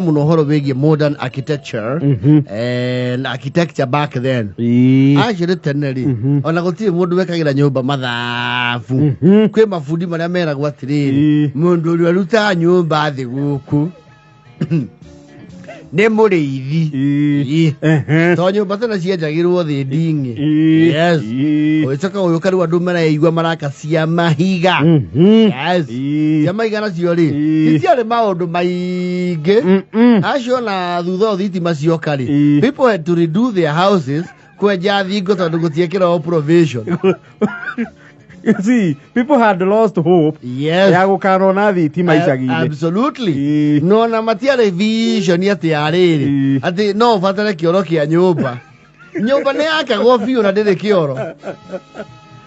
Mũno ũhoro wĩgiĩ modern architecture and architecture back then. Actually tene rĩ, ona gũtirĩ mũndũ wekagĩra nyũmba mathabu. Kwĩ mabundi marĩa meragwo atĩrĩrĩ, mũndũ ũrĩa ũrutaga nyũmba thĩ gũkũ nĩ mũrĩithi. Ĩĩ. To nyũmba tene cienjagĩrwo thĩ nding'i. Yes. Ũgĩcoka ũgĩũka rĩu andũ mareigua maraka cia mahiga. Yes. Cia mahiga nacio rĩ, itiarĩ maũndũ maingĩ acio, na thutha ũyũ thitima cioka rĩ, people had to redo their houses, kwenja thingo tondũ gũtiekĩragwo provision. You see, people had lost hope ya gũkanona thitima icagi-inĩ. Absolutely. No na matiarĩ vision atĩ ya rĩrĩ, atĩ no ũbatare kĩoro kĩa nyũmba. Nyũmba nĩ yakagwo biũ na ndĩrĩ kĩoro,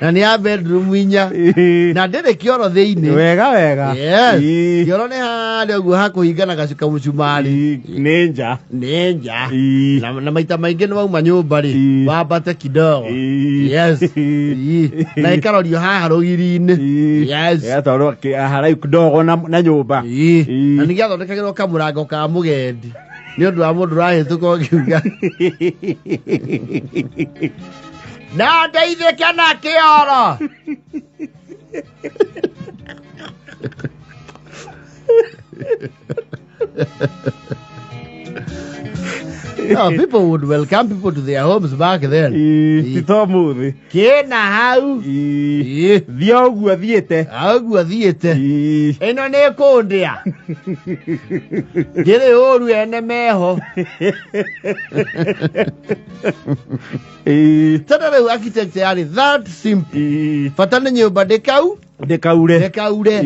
na nĩ ya bedroom 4 na ndĩrĩ kĩoro thĩinĩ. Wega wega. Yes. Kĩoro nĩ harĩa ũguo hakũhingana kamũcumarĩ. Nĩ nja. Nĩ nja. Na maita maingĩ nĩ wauma nyũmba rĩ, wambate kidogo. Yes. Ĩĩ. Na ĩkarorio haha rũgiri-inĩ. Yes. Ĩgatwarwo haraihu kidogo na nyũmba. Ĩĩ. Na nĩ gĩathondekagĩrwo kamũrango ka mũgendi nĩ ũndũ wa mũndũ ũrahĩtũka ũkiuga na ndeithĩke na kĩoro. No, people would welcome people to their homes back then. Ti to mũthĩ. Kĩna hau. Thiĩ ũguo thiĩte. Ũguo thiĩte. Ĩno nĩ kũndĩa. Ndĩrĩ ũru ene meho. Tene rĩu architect yarĩ that simple. Bata nĩ nyũmba ndĩkau ndĩkaure. Ndĩkaure.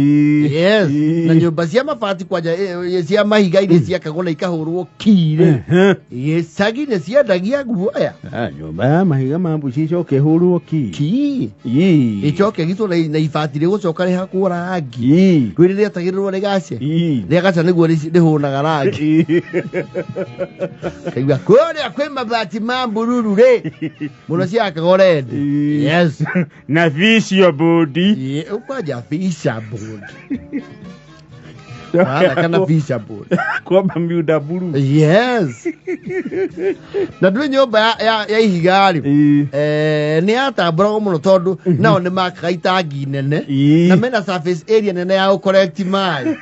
Yes. Na nyũmba cia mabati kwanja cia mahiga iria ciakagwo na ikahũrwo kirĩ. Gĩcagi nĩ ciendagia guoya. Ah, nyũmba ya mahiga ma mbuci icoke ĩhũrwo ki. Ki. Ĩcoke ĩgitwo na ibati rĩgũcoka rĩhakwo rangi. Rwĩrĩ rĩetagĩrĩrwo rĩgace. Rĩagaca nĩguo rĩhũnaga rangi. Kaigua kũrĩa kwĩ mabati ma mbururu rĩ. Mũno ciakagwo red. Yes. Na vicio bodi. Kwanja fisha board. Wathaka na fisha board. Kwa Bermuda blue. Yes. Na ndũrĩ nyũmba ya ihiga rĩ, nĩ yatambũragwo mũno tondũ nao nĩ makaga itangi nene na mena surface area nene ya gũcorrect maĩ.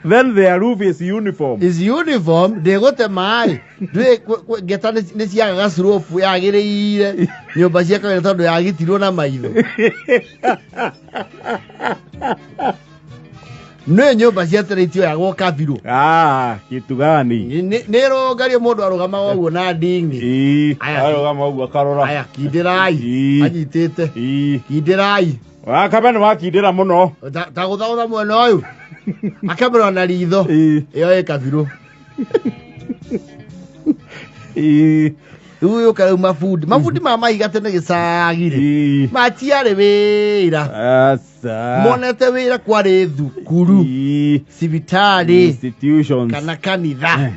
Then their roof is uniform. Is uniform, ndĩgũte maĩ. Ndũĩ ngeta nĩ ciagaga slope yagĩrĩire nyũmba cia kawaida tondũ yagitirwo na maitho. Nĩ nyũmba cia tene itioyagwo kabirũ. Ah, kitu gani? Nĩ rũngario mũndũ arũgamaga ũguo na nding'i. Aya. Arũgama ũguo akarora. Aya, kindĩrai. Anyitĩte. Kindĩrai. Wakaba nĩ wakindĩra mũno. Ta gũthaũtha mwena ũyũ. Akamũrora na ritho. Ĩyo ĩ kabirũ. Rĩu yũka rĩu mabundi ma mahiga tene gĩcagi rĩ, matiarĩ wĩra. Aca. Monete wĩra kwarĩ thukuru, cibitarĩ Institutions. kana kanitha.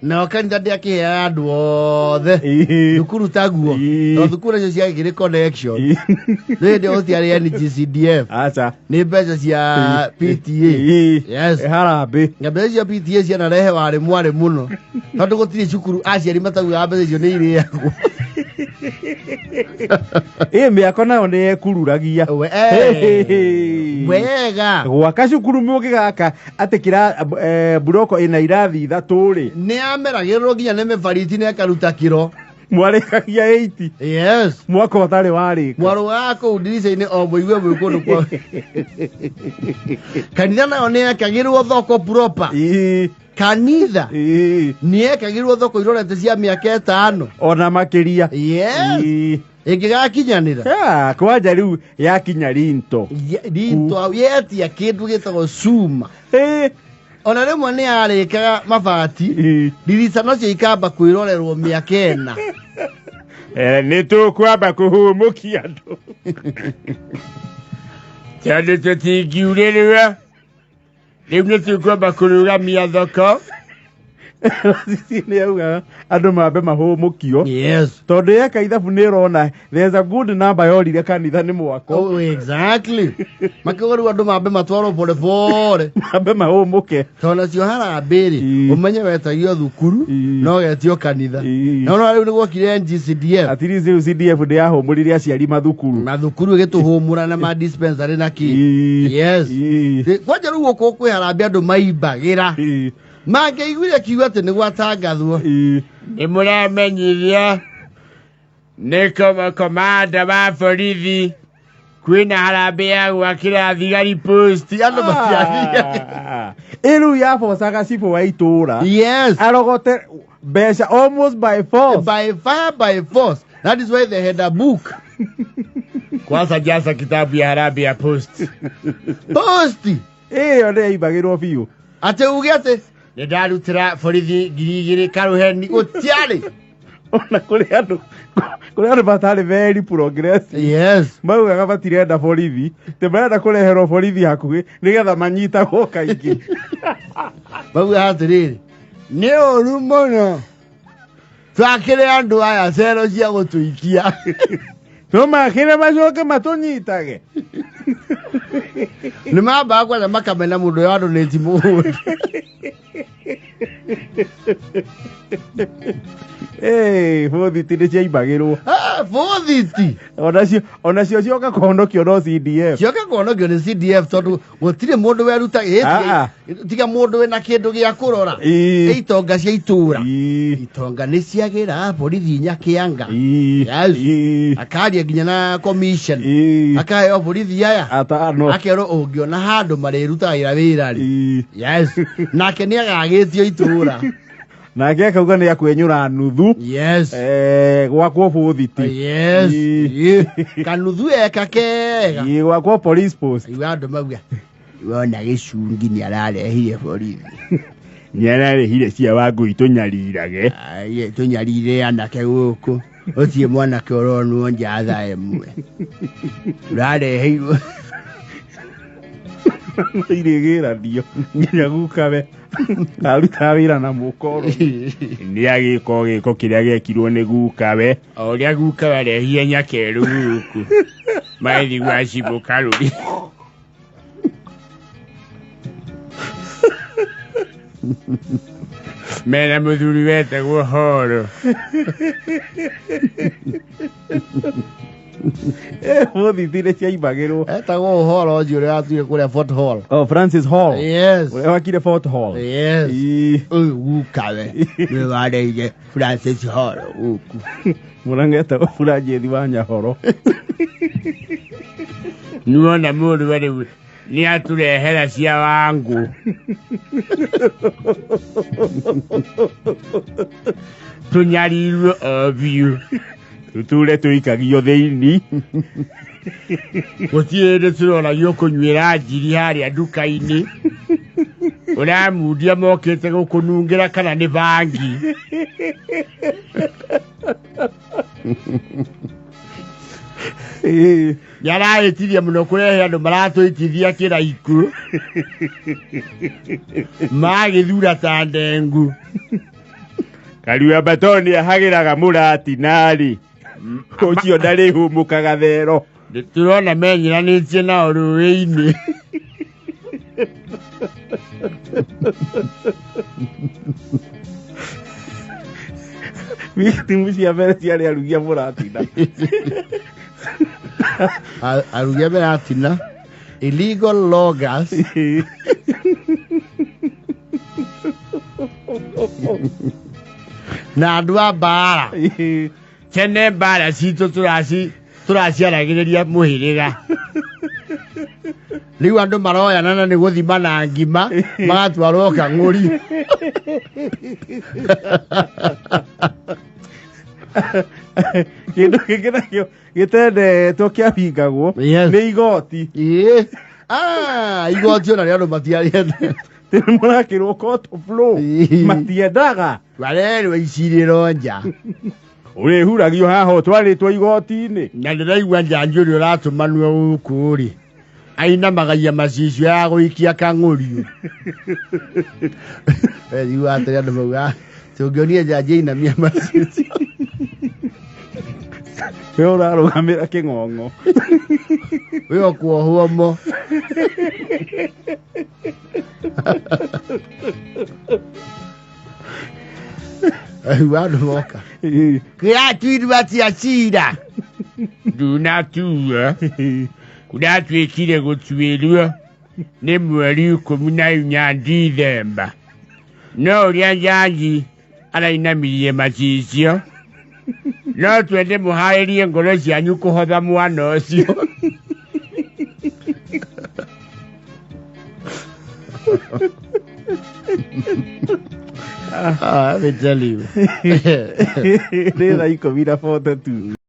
Nao kanitha ndĩakĩheaga andũ othe, thukuru taguo, no thukuru nacio ciakĩrĩ connection. Rĩu hĩndĩ ĩyo gũtiarĩ NGCDF. Aca. Nĩ mbeca cia PTA. Yes. Harambĩ. Na mbeca cia PTA cianarehe warĩ mwarĩ mũno tondũ gũtirĩ cukuru aciari mataugaga mbeca icio nĩ irĩagwo. Ĩ mĩako nayo nĩ yekururagia. Wega. Gwaka cukuru mũngĩgaka atĩ kĩra buroko ĩna irathi ithatũ rĩ. Nĩ yameragĩrĩrwo nginya nĩ mĩbariti na ĩkaruta kĩro. Mwarĩkagia 80. Yes. Mwaka ũtarĩ warĩka. Mwarũgaga kũu ndirica-inĩ o mũigue mwĩ kũndũ kwa kanitha. Nayo nĩ yekagĩrwo thoko proper. Kanitha nĩ yekagĩrwo thoko irorete cia mĩaka 5. Ona makĩria. Yes. Ĩngĩgakinyanĩra. Ah, kwanja rĩu yakinya rinto. Rinto yetia kĩndũ gĩtagwo cuma. Ona rĩmwe nĩ yarĩkaga mabati, ndirica nacio ikamba kwĩrorerwo mĩaka 4. Nĩ tũkwamba kũhũmũkia andũ tondũ tũtingiurĩrwo, rĩu nĩ tũkwamba kũrũgamia thoko. LCC nĩ yaugaga andũ mambe mahũmũkio. Yes. Tondũ yeka ithabu nĩ ĩrona there's a good number yorire kanitha nĩ mwako. Oh, exactly. Makiuga rĩu andũ mambe matwarwo pole pole. Mambe mahũmũke. Tondũ nacio harambĩ rĩ, ũmenye wetagio thukuru no getio kanitha. No no rĩu nĩ gwokire NGCDF. At least rĩu CDF nĩ yahũmũrire aciari mathukuru. Mathukuru ĩgĩtũhũmũra na ma dispensary na kĩ. Yes. Kwanja rĩu gũkũ kwĩ harambĩ andũ maimbagĩra. Mangĩaiguire kiugo atĩ nĩ gwatangathwo. Nĩ mũramenyithio nĩ komanda wa borithi kwĩna harambĩ ya gwakĩra thigari post. Andũ matiathiaga. Ĩ rĩu yabocaga cibũ wa itũra. Yes. Arogote mbeca almost by force. By fire, by force. That is why they had a book. Kwanza jaza kitabu ya harambĩ ya post. Post. Ĩyo nĩ yaimbagĩrwo biũ. Atĩ uge atĩ nĩ ndarutĩra borithi 2000 karũheni gũtiarĩ. Ona kũrĩ andũ kũrĩ andũ matarĩ very progressive. Yes. Maugaga matirenda borithi, tĩ marenda kũreherwo borithi hakuhĩ nĩgetha manyitagwo kaingĩ. Maugaga atĩrĩrĩ, nĩ ũru mũno twakĩre andũ aya cero cia gũtũikia. Tũmakĩre macoke matũnyitage. Nĩ mambaga kwanja makamena mũndũ ũrĩa wadonate mũgũnda. Ĩĩ, bũthiti nĩ ciaimbagĩrwo. Ah, bũthiti. Onacio onacio cioka kũhonokio no CDF. Cioka kũhonokio nĩ CDF tondũ gũtirĩ mũndũ weruta Ah, ah. tiga mũndũ wĩna kĩndũ gĩa kũrora. Ĩĩ. Ĩ itonga cia itũra. Ĩĩ. Itonga nĩ ciagĩra borithi Nyakianga. Ĩĩ. Yes. Ĩĩ. Akaria nginya na commission. Ĩĩ. Akaheo borithi aya. Atano. Akerwo ũngĩona handũ marĩrutagĩra wĩra rĩ. Ĩĩ. Yes. Nake nĩ agagĩtio itũra. Nake akauga nĩ akwenyũra nuthu. Yes. Gwakwo bũthiti. Yes. Ĩĩ. Ĩĩ. Kanuthu eka kega. Ĩĩ, gwakwo police post. Igua andũ mauga wona gĩcungi nĩ ararehire borithi. Nĩ ararehire cia Wangũi tũnyarirage. Ai, tũnyarire anake gũkũ. Ũtirĩ mwanake ũronwo nja thaa ĩmwe. Ũrareheirwo. Irĩgĩranio nginya gukawe arutaga wĩra na mũkoro. Nĩ agĩka gĩko kĩrĩa gĩekirwo nĩ gukawe. O ũrĩa gukawe arehire nyakerũ gũkũ. Mathi gwa cibũ Karũri. Mena mũthuri wetagwo Horo. Bũthiti nĩ ciaimbagĩrwo. Etagwo ũhoro ũcio ũrĩa watuire kũrĩa Fort Hall. Oh, Francis Hall. Yes. Ũrĩa wakire Fort Hall. Yes. Ĩĩ. Ũyũ gukawe nĩwe wareire Francis Hall gũkũ. Mũrang'a etagwo Buranjĩthi wa Nyahoro. Nĩwona mũndũ we rĩu nĩ atũrehera cia Wangũ. Tũnyarirwo o biũ. Tũtũre tũikagio thĩinĩ. Gũtirĩ hĩndĩ tũronagio kũnyuĩra njiri harĩa nduka-inĩ. Ũramundia mokĩte gũkũnungĩra kana nĩ bangi. Ĩĩ. Nĩ arahĩtirie mũno kũrehe andũ maratũitithia kĩraiku. Magĩthura ta ndengu. Karua Batoni ahagĩraga mũratina-rĩ. Ũcio ndarĩhũmũkaga thero. Tũrona menyiranĩtie nao rũĩ-inĩ. Victim cia mbere ciarĩ arugi a mũratina. Arugi a mũratina. Illegal loggers. Na andũ a mbara. Tene mbara citũ tũraciaragĩrĩria mũhĩrĩga. Rĩu andũ maroyana na nĩ gũthima na ngima magatwarwo kang'ũri. Kĩndũ kĩngĩ nakĩo gĩtendetwo kĩabingagwo Yes. nĩ igoti. Ĩĩ. Ah, igoti ona rĩ andũ matiarĩte. Tĩ mũrakĩrwo court of law. Ĩĩ. Matiendaga. Warerwo icirĩro nja. Ũrĩhuragio haha ũtwarĩtwo igoti-inĩ. Na ndĩraigua njanji ũrĩa ũratũmanwo gũkũ rĩ. Ainamagagia macicio ya gũikia kang'ũriũ. Riu atĩrĩ andũ mauga tũngĩonia njanji ainamia macicio. We ũrarũgamĩra kĩng'ong'o. We ũkuohwo mo. Rĩu andũ moka. Kĩratuirwo atĩa cira? Ndunatuo kũratuĩkire gũtuĩrwo nĩ mweri 14 Dithemba, no ũrĩa njanji arainamirie macicio, no twende mũharĩrie ngoro cianyu kũhotha mwana ũcio. Ah, let me tell you. Nĩ thaa 10:42.